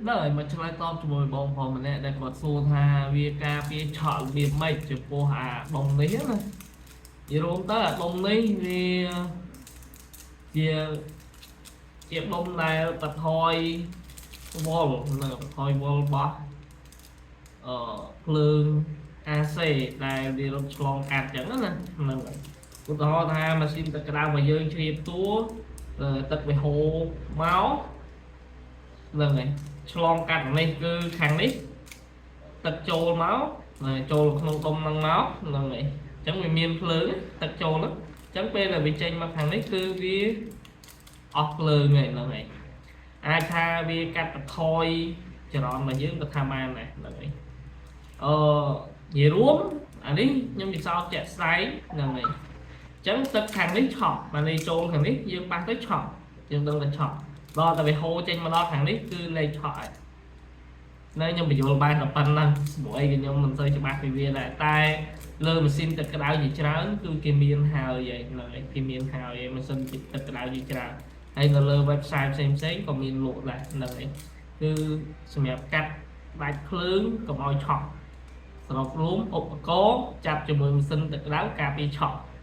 ដល់ហើយមកឆ្លើយតបជាមួយបងប្រុសម្នាក់ដែលគាត់សួរថាវាការពារឆក់របៀបម៉េចចំពោះអាដុំនេះណានិយាយរួមទៅអាដុំនេះវាជាជាដុំដែលបន្ថយវ៉ុលនៅបន្ថយវ៉ុលរបស់ភ្លើង AC ដែលវារត់ឆ្លងកាត់ចឹងណាហ្នឹងហើយឧទាហរណ៍ថាម៉ាស៊ីនទឹកក្តៅរបស់យើងជ្រាបតួទឹកវាហូរមកហ្នឹងហើយឆ្លងកាត់នេះគឺខាងនេះទឹកចូលមកចូលក្នុងដុំហ្នឹងមកហ្នឹងហើយអញ្ចឹងវាមានភ្លើងទឹកចូលហ្នឹងអញ្ចឹងពេលដែលវាចេញមកខាងនេះគឺវាអស់ភ្លើងហើយហ្នឹងហើយអាចថាវាកាត់បន្ថយចរន្តរបស់យើងក៏ថាបានដែរហ្នឹងហើយអឺនិយាយរួមអានេះខ្ញុំពិសោធន៍ជាក់ស្ដែងហ្នឹងហើយអញ្ចឹងទឹកខាងនេះឆក់បាននេះចូលខាងនេះយើងប៉ះទៅឆក់យើងដឹងថាឆក់ដល់តែវាហូរចេញមកដល់ខាងនេះគឺលែងឆក់ហើយនៅខ្ញុំបញ្យល់បានតែប៉ុណ្ណឹងព្រោះអីក៏ខ្ញុំមិនសូវច្បាស់ពីវាដែរតែលើម៉ាស៊ីនទឹកក្តៅជាច្រើនគឺគេមានហើយហ្នឹងហើយគេមានហើយម៉ាស៊ីនទឹកក្តៅជាច្រើនហើយនៅលើ website ផ្សេងផ្សេងក៏មានលក់ដែរហ្នឹងហើយគឺសម្រាប់កាត់ដាច់ភ្លើងកុំឲ្យឆក់សរុបរួមឧបករណ៍ចាប់ជាមួយម៉ាស៊ីនទឹកក្តៅការពារឆក់។